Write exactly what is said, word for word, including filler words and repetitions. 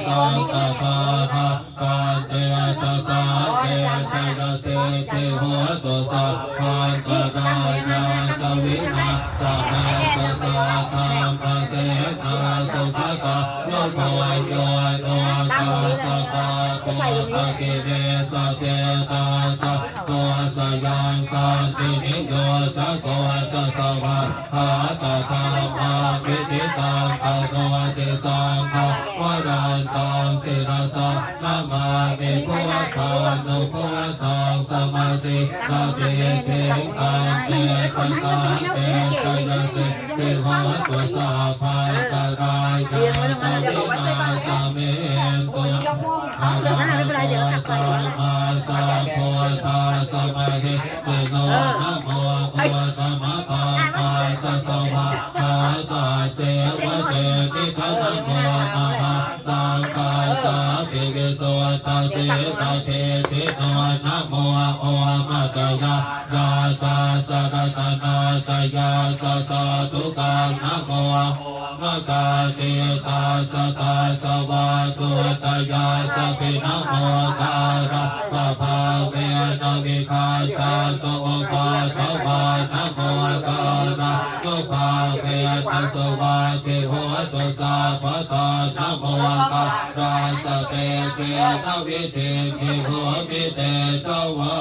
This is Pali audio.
saṅkappānaṃ taṃ tejasā te jayasiddhi hotu sabbantarāyā ca vināsamentu. Saddhammasenā sugatānugo yo lokassa pāpūpakilesajetā santo sayaṃ santiniyojako ca svā kkhātadhammaṃ viditaṃ karoti saṅghaṃ varantaṃ sirasā namāmi buddhānubuddhaṃ samasīladiṭṭhiṃ taṃ tejasā te jayasiddhi hotu sabbantarāyā ca vināsamentu. Arahato sammāsambuddhassa mahesino namo uttamadhammassa svākkhātasseva tenidha namo mahāsaṅghassāpi visuddhasīladiṭṭhino namo omātyāraddhassa ratanattayassa sādhukaṃ namo omakātītassa tassa vatthuttayassapi namokārappabhāvena vigacchantu upaddavā namokārānubhāvena suvatthi hotu sabbadā namokārassa tejena vidhimhi homi tejavā.